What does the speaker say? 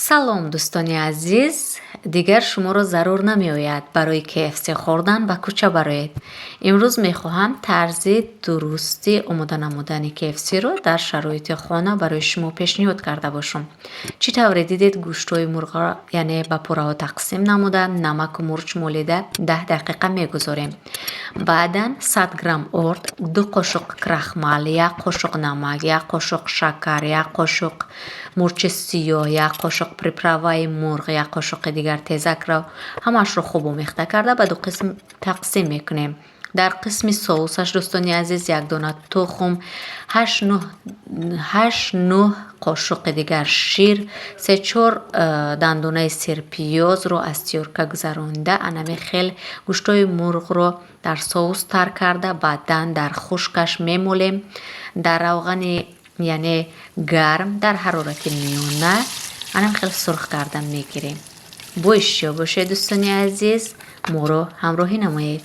Салом, дӯстони азиз! Дигар шуморо зарур намеояд барои KFC хӯрдан ба кӯча бароед. Имрӯз мехоҳам тарзи дурусти омода намудани KFC-ро дар шароити хона барои шумо пешниҳод карда бошам. Чӣ тавре дидед, гӯштҳои мурғро, яъне ба пораҳо тақсим намуда, намаку мурч молида, 10 дақиқа мегузорем. Баъдан 100 грамм орд, 2 қошуқ крахмал, як қошуқ намак, як қошуқ шакар, як қошуқ мурчи сиёҳ, як қошуқ приправаи мурғ, як қошуқи дигар тезакро ҳамаашро хуб омехта карда, ба ду қисм тақсим мекунем. Дар қисми соусаш, дӯстони азиз, як дона тухм, ҳашт нӯҳ қошуқи дигар шир, се-чор дандонаи сирпиёзро аз тёрка гузаронда, анами хел гӯштҳои мурғро дар соус тар карда, баъдан дар хушкаш мемолем. Дар равғани, яъне гарм, дар ҳарорати миёна анам хел сурх карда мегирем. Бо иштиёқ бошед, дӯстони азиз, моро ҳамроҳӣ намоед.